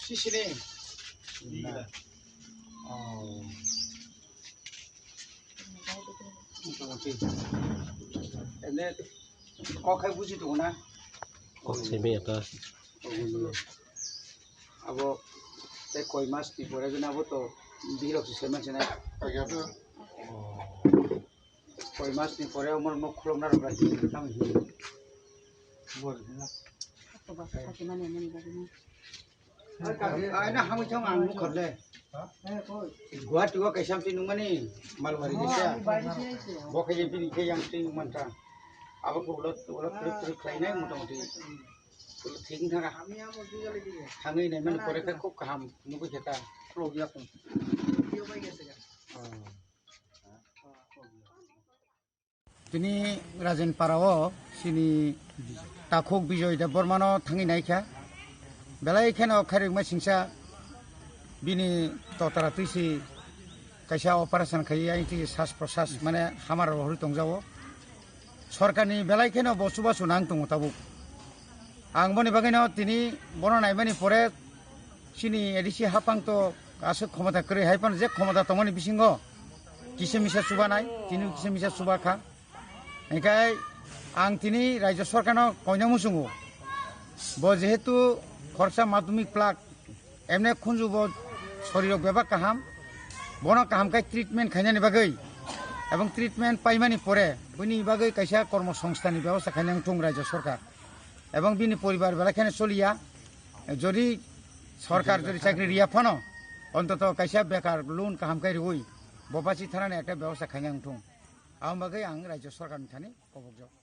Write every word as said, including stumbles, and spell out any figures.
Sisini. Oh. Motamoti. Ene kok hai buji tongo na? Kok simi ya ta. Abo tei koi mas ni pore bini abo to birok se semen sene. Koi mas ni pore omo no khulok na rok bai tamo hi. Bor na. Aina hamwi thang ang nukha le. Guwahati o kaisa amtwi nungmani malwari kaisa. Bo khe bini khe yang twi nungmanta. Abo khe ulo ulo trip trip khlainai motamoti. Ulo thik wngkha. Thangwi naimani pore khe khub kaham nugwi khe ta. Tini Rajen Para o chini takhuk Bijoy Debbarma no thangwi naikha. Belai kheno khairokma singsa bini totara twisi kaisa operation khaiwi ayang twi sas prosas mane hamar rohorwi tongjago. Sorkarni belai kheno bo chubachu nang tongo tabuk. Ang boni bagwino tini bono naimani pore chini A D C hapang to aswk khomota kwrwi hai phano je khomota tongmani bisingo kisa misa chubanai, tini kisa misa chubakha. Hinkhe ang tini Rajya Sorkarno koina muchungo, bo jehetu khoroksa madhyamik plak, emne khunju bo sorirok bebak kaham, bono kaham khe treatment khainani bagwi, ebong treatment paimani pore bini bagwi kaisa kormo songstha ni bebosta khaina wngthung Rajya Sorkar, ebong bini poribar belai kheno choliya, jodi sorkar jodi chakri riya phano, ontoto kaisa bekar loan kaham khe riwi, bo basi thanani ekta bebosta khaina wngthung. Aboni bagwi ang Rajya Sorkarni thani kobokjak.